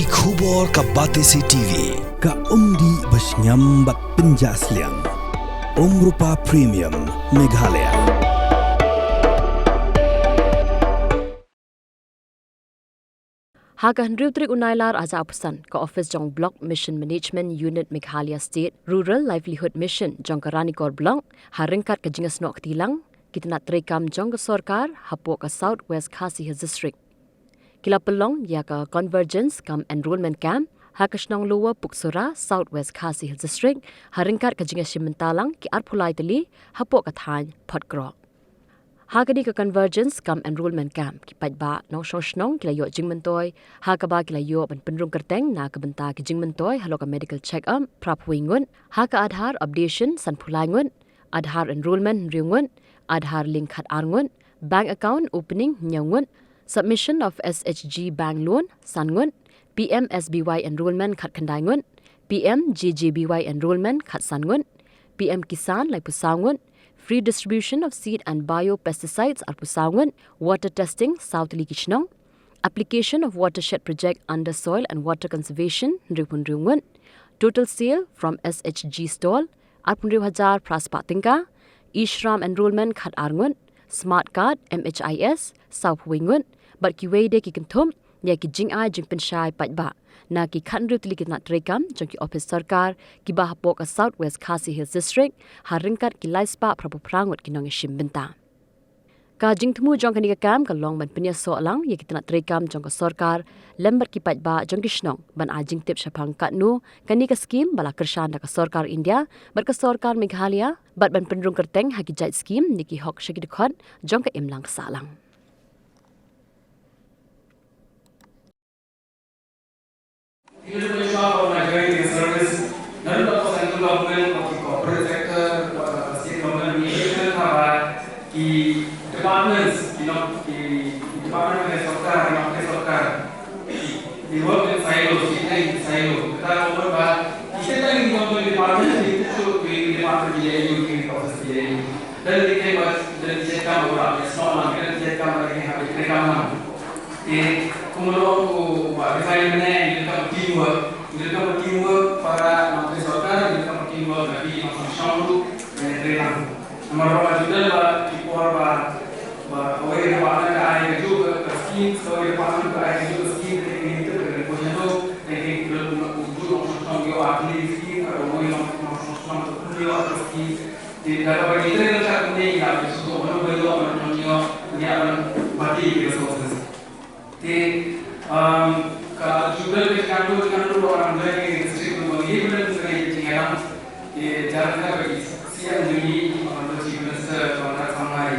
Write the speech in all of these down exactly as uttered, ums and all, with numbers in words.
Ki khubor ka Batesi T V, ka umdih ba shngiam bad pynjah sliang. Umrupa Premium, Meghalaya. Ha ka hynriew tarik u Nailar ar hajar arphew san, ka ophis jong Block Mission Management Unit Meghalaya State Rural Livelihood Mission jong ka Ranikor Block, ha ryngkat ka jingïasnoh kti lang ki tnat treikam jong ka sorkar hapoh ka South West Khasi Hills District, ki la pynlong ïa ka Convergence cum Enrolment Camp ha ka shnong Lower Puksura, South West Khasi Hills District, ha ryngkat ka jingïashim bynta lang ki arphew lai tylli hapoh ka thaiñ Photrok. Ha kane ka Convergence cum Enrolment Camp, ki paidbah nongshong shnong ki la ïoh jingmyntoi ha kaba ki la ïoh ban pynrung kyrteng na ka bynta ki jingmyntoi halor ka medical check-up phra phew wei ngut, ha ka Aadhaar updation san phew lai ngut, Aadhaar enrolment hynriew ngut, Aadhaar link khat ar ngut, bank account opening hynñiew ngut, submission of S H G bank loan san ngut, P M S B Y enrolment khat khyndai ngut, P M J J B Y enrolment khat san ngut, P M Kisan laiphew saw ngut, free distribution of seed and biopesticides arphew saw ngut, water testing saw tylli ki shnong, application of watershed project under soil and water conservation hynriew phew hynriew ngut, total sale from S H G stall arphew hynriew hajar phra spah tyngka, e-Shram enrolment khat ar ngut, smart card, M H I S saw phew wei ngut, bad kiwei de ki kynthup ïa ki jingai jingpynshai paidbah na ki khathynriew tylli ki tnat treikam jong ki ophis sorkar kiba hapoh ka South West Khasi Hills District, ha ryngkat ki lai spah phra phew phra ngut ki nongïashim bynta. Ka jingthmu jong kane ka camp ka long ban pynïasoh lang ïa ki tnat treikam jong ka sorkar lem bad ki paidbah jong ki shnong ban ai jingtip shaphang katno kane ka skim ba la kyrshan da ka sorkar India bad ka sorkar Meghalaya, bad ban pynrung kyrteng ha ki jait skim ne ki hok sha ki dkhot jong ka imlang ka sahlang. Ki dei ban ïoh ba na join in service, na ruh ka central government, ka corporate sector, ka state government, ngi ïoh ba ki departments, ki nong, ki department ka sorkar, ki nong ka sorkar, they work in silos, ki nang in silo. Kata ka mut ba ki state ka ngi nong department, ki tu ki department ki ïoh, ki office ki ïoh. Dan ki ba dan ki kam ba ki snoh lang, dan ki kam ba ki ha ki kam lang. Te kumno u ba design ne, ngi ka teamwork, ngi ka teamwork para nongtrei sorkar, ngi ka teamwork bad ki nongshong shnong ruh, eh, trei lang. Namar ba ju dei ba ki por ba, ba kawei ka department ka ai kajuh ka skim, kawei ka department ka ai kajuh ka skim, te ngi te ka ko shano, te ngi ka ju nongshong shnong ïoh ar tylli ki skim, ka kawei nongshong shnong te ïoh ar tylli ki skim. Te da kaba ngi trei ryngkat kumne ngi la sngewthuh mano ba ïoh, mano ba ym ïoh, ngi ïa ban bati ki resources. Te, um, ka jubran ka jingangnud, jingangnud ba ngi trei ki district ba ngi trei ki jingïalang. Te jar ryngkat bad ki siem jong ngi, ba ngi Chief Minister, ba ngi tang ngai.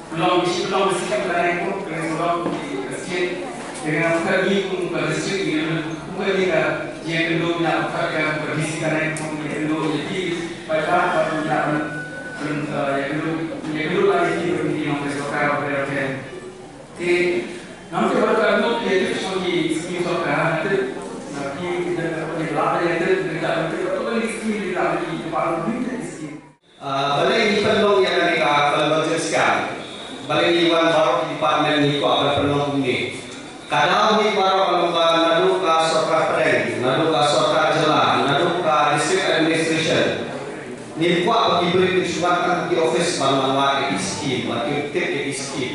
Pynlong, shi pynlong ka skim ka nai kum ka skim, ka state. Te nga pynlong kum ka district, kum ka ïakynduh, ïa ka D C ka nai kum ka ïakynduh, ïa ki paidbah, ba ïa ban, ban, eh, ïakynduh, ïakynduh la ïa ki, ba ki nongtrei sorkar, ba ki, te ngam tip ba ka nong ïa ki skim sorkar, te na ki, ki da ka, ki la ïa ki, ki da ka, ki da ka skim, ki da ka, ki da ka skim. Ah, balei ngi pynlong ïa kane ka convergence camp? Balei ngi wan baroh ki department ngi kwah ban pynlong kumne? Ka daw hi baroh ka long ba naduh ka sorkar pdeng, naduh ka sorkar jylla, naduh ka district administration, ngim kwah ba ki briew kin shu wan tang ki office ban wan wad ïa ki skim, ban ïa tip ïa ki skim.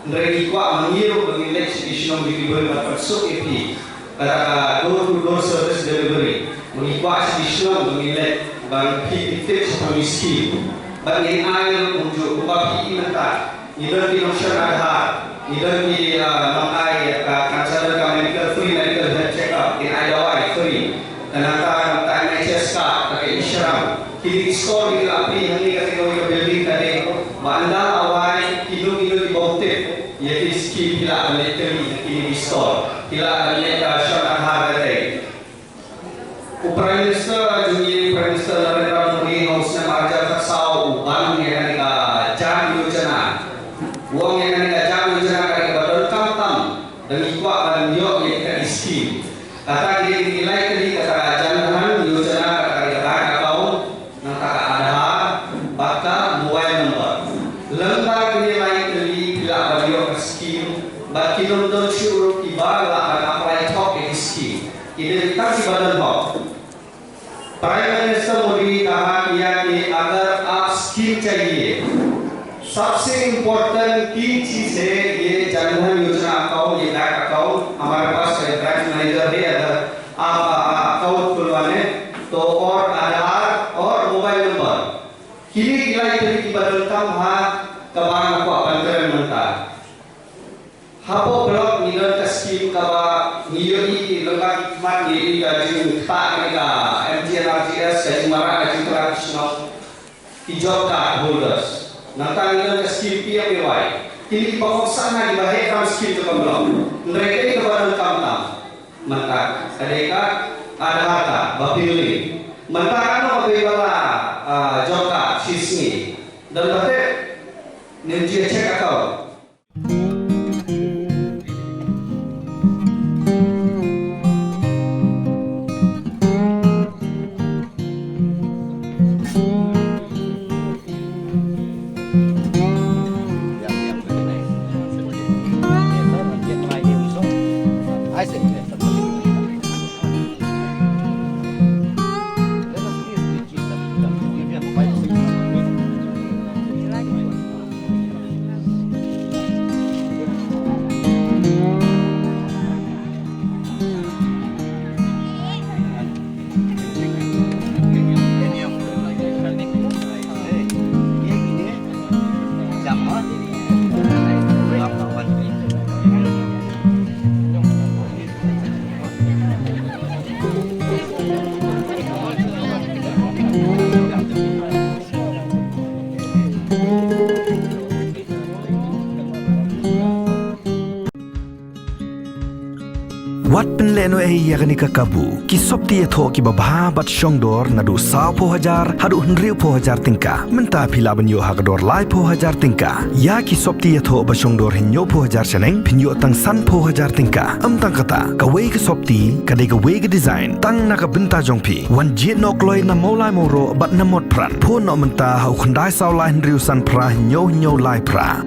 Hynrei ngi kwah ma ngi ruh ba ngin leit sha ki shnong sha ki briew ban pynsuk ïa phi. Kata ka door to door service delivery. Ma ngi kwah sha ki shnong ba ngin leit ban phi tip shaphang ki skim. Bad ngin ai ruh kumjuh kumba phi i mynta. Ngi don ki nongshon Aadhaar. Ngi don ki, ah, nongai ka, ka channel ka medical, free medical health checkup. Ngin ai dawai free. Ka nangta, nangta N H S card, ka e-Shram. Kine ki store ki la plie hangne, kata kawei ka building ka dei. Ba ynda la wai, kino kino kiba tip ïa ki skim ki lah ban leit kylli ha kine ki store. Ki lah ban leit, ah, shon Aadhaar katei. U Prime Minister, jong ngi, Prime Minister Narendra Modi, ha u snem ar hajar khatsaw u ban ïa kane ka Jan Yojana. U ong ïa kane ka Jan Yojana ka dei kaba donkam tam, da ngi kwah ban ïoh ïa kita ki skim. Kata ki dei ki lai tylli, kata ka Jan Dhan Yojana, kata ka bank account, nangta ka Aadhaar, bad ka mobile number. Lyngba kine lai tylli phi lah ban ïoh ka skim, bad ki nongdon shuh ruh kiba lah ban apply thok ïa ki skim. इधर तक की बदल हो। प्राइम मिनिस्टर मोदी ने कहा किया कि अगर आप स्कीम चाहिए, सबसे इम्पोर्टेंट तीन चीज है, ये जनधन योजना अकाउंट, ये बैंक अकाउंट। हमारे पास ब्रांच मैनेजर है, अगर आप अकाउंट खुलवाने तो, और आधार और मोबाइल नंबर। Kine ki lai tylli ki ba donkam ha kaba nga kwah ban kren mynta. Hapoh block ngi don ka skim kaba ngi ïohi lyngba ki khmat, ngi ïohi ka jingktah kane ka M G N R E G S, ka jingmareh ka jingkhlaiñ ki shnong, ki job card holders. Nangta ngi don ka skim P M A Y. Kine ki ba kongsan na ki ba heh kam skim jong ka block. Hynrei kaei kaba donkam tam mynta ka dei ka Aadhaar card ba phin link. Mynta katno ka bei ba la, ah, job card shi sngi. Don ba teh, nym ju check account. Wat pynlehnohei ïa kane ka kabu. Ki sopti ïathoh kiba bha bad shongdor naduh sawphew hajar haduh hynriewphew hajar tyngka. Mynta phi lah ban ïoh ha ka dor laiphew hajar tyngka. Ïa ki sopti ïathoh ba shongdor hynñiewphew hajar shaneng phin ïoh tang sanphew hajar tyngka. Ym tang kata, kawei ka sopti ka dei kawei ka design tang na ka bynta jong phi. Wan jied noh kloi na Mawlai Mawroh bad na Motphran. Phone noh mynta ha u khyndai saw lai hynriew san phra hynñiew hynñiew lai phra.